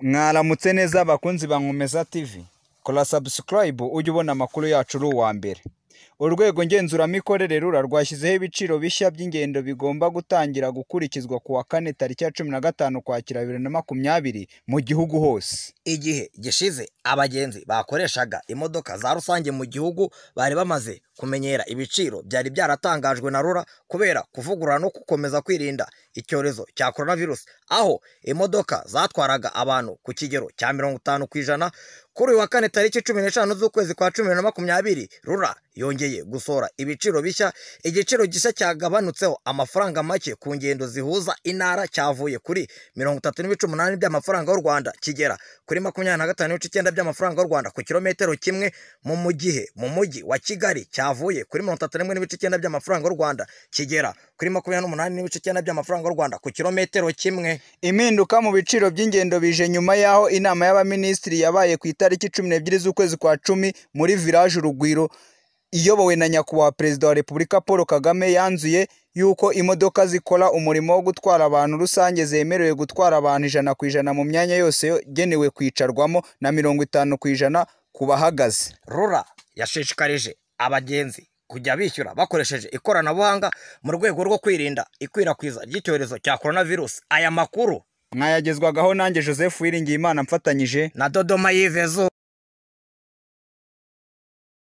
Mwaramutse neza bakunzi ba Nkomeza TV, kora subscribe ujye ubona amakuru yacu uri uwa mbere. Urwego ngenzuramikorere RURA rwashyizeho ibiciro bishya by'ingendo bigomba gutangira gukurikizwa ku wa kane tariki ya 15 Ukwakira 2020 mu gihugu hose. Igihe gishize abagenzi bakoreshaga imodoka za rusange mu gihugu bari bamaze kumenyera ibiciro byari byaratangajwe na RURA kubera kuvugurura no gukomeza kwirinda icyorezo cya coronavirus, aho imodoka zatwaraga abantu ku kigero cya 50%. Kuri uyu wa kane tariki 15 z'ukwezi kwa 10 2020, RURA yongeye gusohora ibiciro bishya. Igiciro gishya cyagabanutseho amafaranga make ku ngendo zihuza intara, cyavuye kuri 30.8 by'amafaranga y'u Rwanda kigera kuri 25.9 by'amafaranga y'u Rwanda ku kilometero kimwe, mu gihe mu mujyi wa Kigali cyavuye kuri 31.9 by'amafaranga y'u Rwanda kigera kuri 28.9 by'amafaranga y'u Rwanda ku kilometero kimwe. Impinduka mu biciro by'ingendo bije nyuma y'aho inama y'abaminisitiri yabaye ku itariki 12 z'ukwezi kwa 10 muri Village Urugwiro iyobowe na Nyakubahwa Perezida wa Repubulika Paul Kagame, yanzuye yuko imodoka zikora umurimo wo gutwara abantu rusange zemerewe gutwara abantu 100% mu myanya yose yagenewe kwicarwamo na 50% ku bahagaze. RURA yashishikarije abagenzi kujya bishyura bakoresheje ikoranabuhanga mu rwego rwo kwirinda ikwirakwiza ry'icyorezo cya coronavirus. Aya makuru mwayagezwagaho nanjye Joseph Uwiringiyimana mfatanyije na Dodoma Yivezo.